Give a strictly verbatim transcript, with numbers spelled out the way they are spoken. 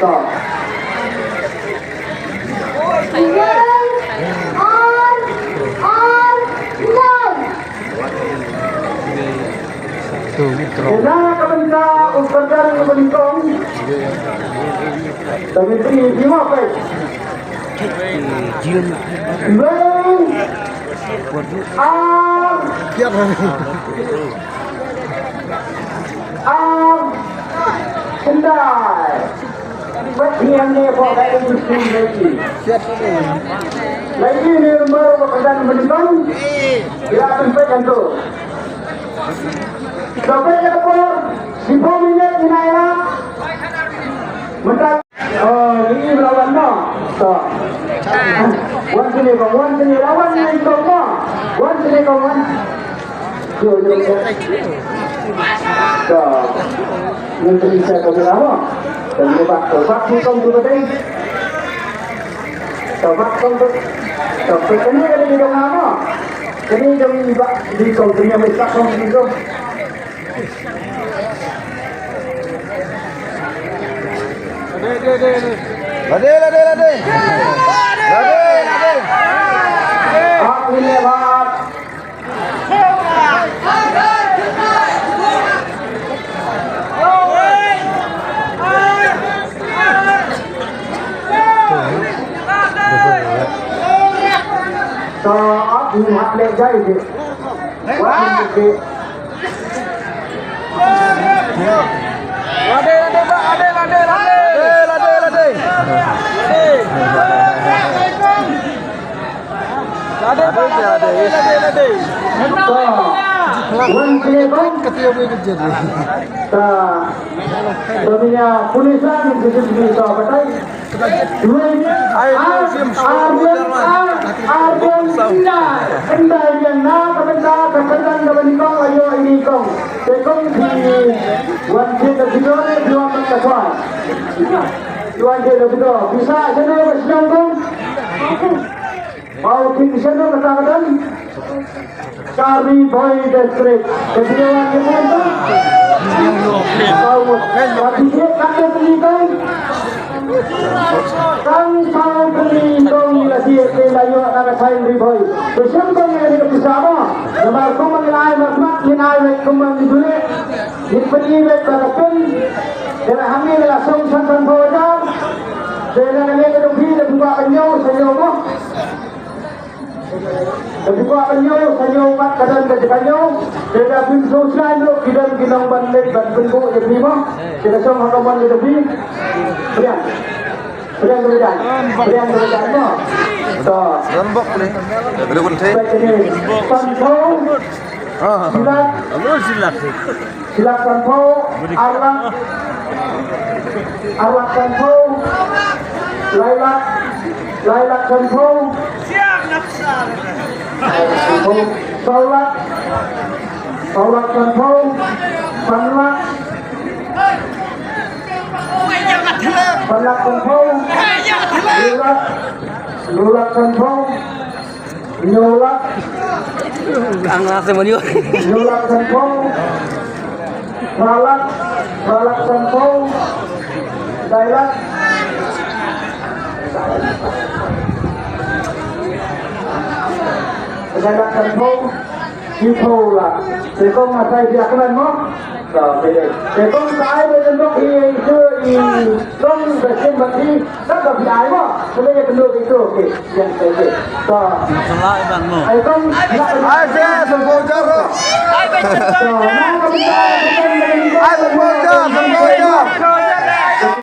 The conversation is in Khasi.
To. Iwei, ar, ar, lai. Ina ka bynta u Sordar u Banyngkong. Kami beri lima pek. Iwei, ar, ar, khyndai. Pek hi hangne hapoh ka industry lagi. Lagi ni baru ka pynban Banyngkong. Ïa pynpek hangto. Ka pek ka por, shiphew minit ngi nai la. Mynta, oh, ngi la wan noh. To. Wan sini kong, wan sini, la wan sini kong noh. Wan sini kong, wan. Yo, yo, yo. To. Ngi pynisa ka bela mo. To ngi bak, to bak ni kong tu ka dei. To bak kong tu. To pek kane ka dei kong mo. Kane jong ngi bak di kong, kane ngi bak kong di kong. Lade, lade, lade. Lade, lade. Hap ni le hap. Sa ap ni mat le jai de. Wat ni de. Lade, lade, ba, lade, lade, lade. Lade, lade, lade. Wan kle kong. Ta, ta bini pulisan di sini ta batai. Dua ini, ar, ar, ar, ar, ina, ina yang na, ka benda, ka benda, ka benda kong, ayo ini kong. Te kong di, wan kle ka bidor, dua mata kong. Wan kle ka bidor, bisa aja na, bisa kong. Pau King Senu kata kata. Ka Ri Bhoi District. Ka Ri Bhoi District. Pau. Ka Ri Bhoi District. Kan pau beli kong la di ke la yo na ka Ri Bhoi. Ka sien kong ni ka pisa mo. Namar kong mang lai mat mat ni ai kum mang ni dule. Ni peni le ka pun. Kena hangi la song san san pau jam. Kena ni ka dong hi le buka ka nyau sa nyau mo. Ka dei ba ka ñiew, ka ñiew kat ka don ka jaka ñiew. Te da pynshai shuh ki don ki nongban leit ban pynbud ïa phi mo. Te da shong ha ka mon ïa phi. Pdiang. Pdiang ka bidang. Pdiang ka bidang mo. To. Don bok ni. Pdiang ka bidang. Pantau. Silat. Silat sanphew, ar lak, ar lak sanphew, lai lak, lai lak sanphew, saw lak, saw lak sanphew, san lak, san lak sanphew, hynñiew lak, hynñiew lak sanphew, Hynñiew lak. Ang lak sa manu. Hynñiew lak sanphew. Phra lak. Phra lak sanphew. Lai lak. Lai lak sanphew. Shiphew lak. Te kong nga sai biak lan mo. Te kong sa ai ba jendok i i kong ba sim ba ti. Ka ka phi ai mo. Ka le ka ndu ki tu ki. Yang te ki. To. Salai ban mo. Ai kong. Ai se sempurna ro. Ai sempurna, sempurna.